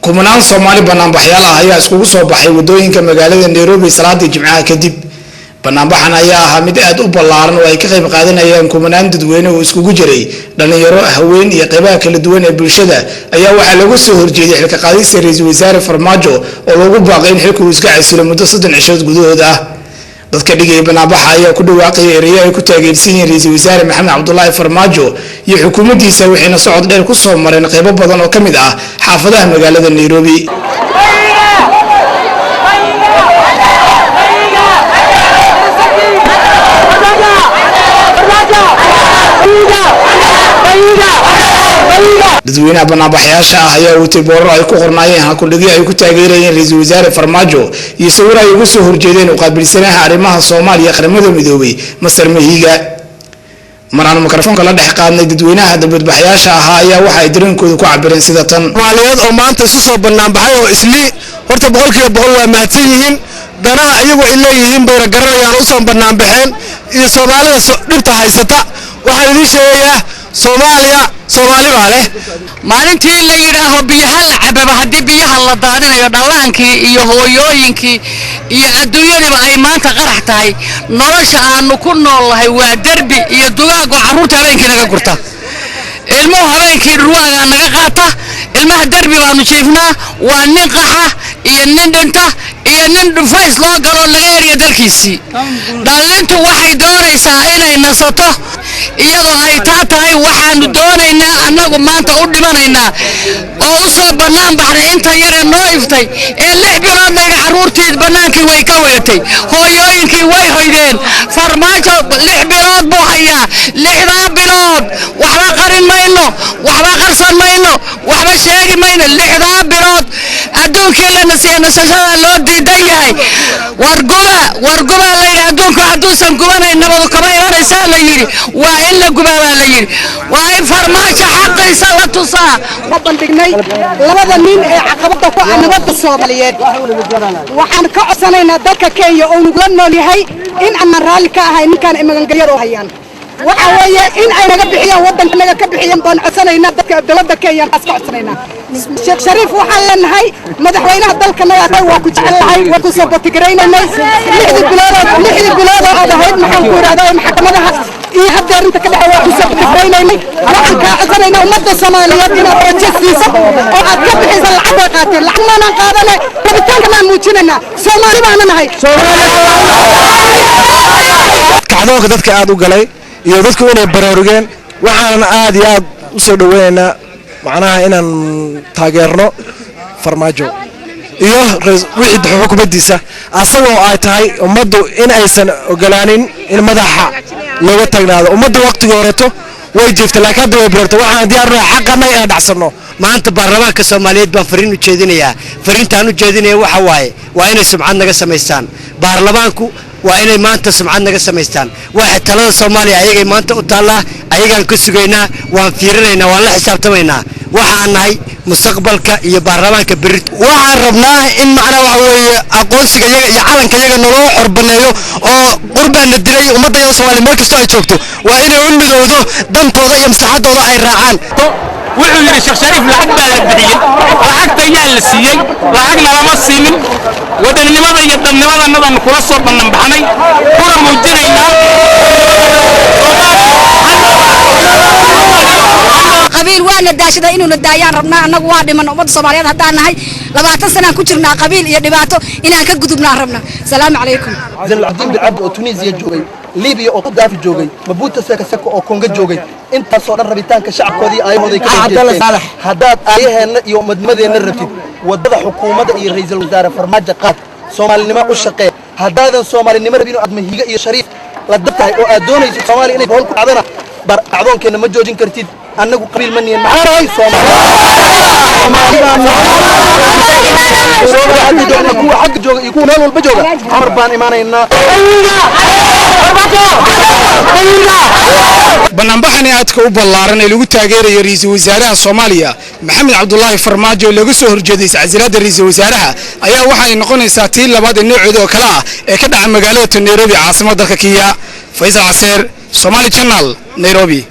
Kumanaan Soomaali banaanbaxyaal ah ayaa iskugu soo baxay wadooyinka magaalada Nairobi salaadii Jimcaha kadib. Banaanbaxan ayaa ahaa mid aad u ballaaran oo ay ka qayb qaadanayaan kumanaan dadweyne oo iskugu jiray dhalinyaro, haween iyo qaybaha kala duwan ee bulshada, ayaa waxaa looga soo horjeeday xilka qaadista ra-iisul wasaare Farmaajo oo loogu baaqay in xilka uu iska casilo muddo 30 cishood gudahood ah. Dadka dhigaya banaanbaxa ayaa ku dhawaaqaya ereyo ay ku taageersan yihiin ra-iisul wasaare Maxamed Cabdulaahi Farmaajo iyo xukuumaddiisa, waxayna socod dheer ku soo mareen qaybo badan oo ka mid ah xaafadaha magaalada Nairobi. Dadweynaha banaanbaxyaasha ah ayaa watay boorar ay ku qornaayeen halkudhigyo ay ku taageerayeen ra-iisul wasaare Farmaajo iyo sawir ay uga soo horjeedeen u qaabilsanaha arrimaha Soomaaliya Qaramada Midoobay, Masar Mahiiga. Mar aan mikrofoonka la dhex qaadnay dadweynaha dibadbaxyaasha ahaa ayaa waxa ay dareenkooda ku cabireen sida tan. Soomaaliyeed oo maanta isu soo banaanbaxay oo islii, horta 100% waa mahadsan yihiin. Danaha iyagu ay leeyihiin bayna garanayaan usoo banaanbaxeen iyo Soomaalida dhibta haysata. Waxaan idiin sheegayaa, Soomaaliya Soomaali baa leh. Maalintii la yidhaaho biyaha la cababa, haddii biyaha la daadinayo, dhallaankii iyo hooyooyinkii iyo adduunyadiiba ay maanta qarax tahay. Nolosha aanu ku nool nahay waa derbi iyo dugaag oo carruurta habeenkii naga gurta, ilmuhu habeenkii dhurwaagaa naga qaata ilmaha. Derbi baanu jiifnaa. Waa nin qaxa iyo nin dhinta iyo nin dhufays loo galoo laga eriya dalkiisii. Dhallintu waxay doonaysaa inay nasato. Iyadoo ay taa tahay, waxaanu doonaynaa annagu maanta u dhimanaynaa oo u soo bannaan baxnay inta yaree noo iftay ee 6 bilood layidhi carruurtii bannaankii way ka weetay, hooyooyinkii way hoydeen. Farmaajo 6 bilood buu hayaa. 6daa bilood waxba qarin mayno, waxba qarsan mayno, waxba sheegi mayno. 6daa bilood adduunkii la nasiya, nasashada loo diidan yahay. Warguba, warguba la yidhi. Adduunku hadduusan gubanayn nabadu kama imanaysaa la yidhi. Waa in la gubaa baa la yidhi. Waa in Farmaajo xaqiisa la tusaa. Bandhignay labada nin ee caqabada ku ah nabadda Soomaaliyeed. Waxaan ka codsanaynaa dalka Kenya oo nugula nool yahay in aanan raalli ka ahay ninkaan ay magangelyada u hayaan. Waxa weeye in ay naga bixiyaan, waddanka naga ka bixiyaan baan codsanaynaa. Dadka dowladda Kenya taas ka codsanaynaa. Sheekh Shariif waxaan leenahay, madaxweynaha dalka naga, waa ku jecelahay, waa ku soo botigaraynay 6dii bilood. 6dii bilood oo aad ahayd, maxaan ku idhahdaa, maxkamadaha iyo hadda arrinta ka dhaca, waa ku soo botigaraynay. Waxaan kaa codsanaynaa ummadda Soomaaliyeed inaad rajo siiso oo aad ka bixiso. Lacag way qaateen, lacag maanaan qaadane, rabitaanka maan muujinaynaa. Soomaali baana nahay. Kacdoonka dadka aad u galay iyo dadku inay baraarugeen, waxaanan aad iyo aad u soo dhaweynaynaa, macnaha inaan taageerno Farmaajo iyo wixii xukuumaddiisa, asagoo ay tahay ummaddu in aysan ogolaanin in madaxa looga taagnaado ummadda. Waqtigii horeeto way jiiftay, laakiin hadda way baraartay. Waxaan diyaarnahay xaqana inaan dhacsanno. Maanta baarlamaanka Soomaaliyeed baan fariin u jeedinayaa. Fariintaan u jeedinaya waxa waaye, waa inay sumcad naga samaystaan. Baarlamaanku waa inay maanta sumcad naga samaystaan. Waxa talada Soomaaliya ayagay maanta u taallaa, ayagaan ka sugaynaa, waan fiirinaynaa, waan la xisaabtamaynaa. Waxaan nahay mustaqbalka iyo baarlamaanka berri. Waxaan rabnaa in macnaha waxa weeye aqoonsiga yaga iyo calanka yaga naloo xorbaneeyo oo qurbaana dilay. Ummadda yada Soomaaliya meel kastoo ay joogto waa inay u midowdo, dantooda iyo maslaxadooda ay raacaan. Wuxuu yidhi Sheekh Shariif lacag baa la bixiyey. Lacagta yaa la siiyey? Lacagna lama siinin. Wadannimada iyo dadnimadannadanu kula soo bannanbaxnay kuna muujinaynaa. Qabiil waana daashada, inuuna daayaan rabnaa. Annagu waa dhiman. Ummadda Soomaaliyeed haddaan nahay, 20 sanaan ku jirnaa qabiil iyo dhibaato. Inaan ka gudubnaan rabnaa. Salaamu calaykum. Zain bin Cabdi oo Tunisia joogay, Libiya oo Qadaafi joogay, Mabuto Sese Seko oo Kongo joogay, intaasoo dhan rabitaanka shacabkoodii aayahooday ka jeesteen. Haddaad aayaheenna iyo umadnimadeenna rabtid, waddada xukuumadda iyo ra'iisul wasaare Farmaajo qaad, Soomaalinimo u shaqee. Haddaadan Soomaalinimo rabin oo aad Mahiga iyo Shariif la dab tahay oo aad doonayso Soomaaliya inay bohol ku dhacdana, bar kacdoonkeenna ma joojin kartid. Annagu qabiil ma nihin. Maxaa nahay? Soomaali. Kuwa xagga jooga iyo kuwa meel walba jooga, Xamar baan imaanaynaa. Banaanbaxani aadka u ballaaran ee lagu taageerayo ra-iisul wasaaraha Soomaaliya Maxamed Cabdulaahi Farmaajo oo laga soo horjeeday iscasilaadda ra-iisul wasaaraha ayaa waxa ay noqonaysaa tii labaad ee noocooda oo kale ah ee ka dhaca magaalada Nairobi, caasimadda dalka Kenya. Faysal Caseer, Somali Channel, Nairobi.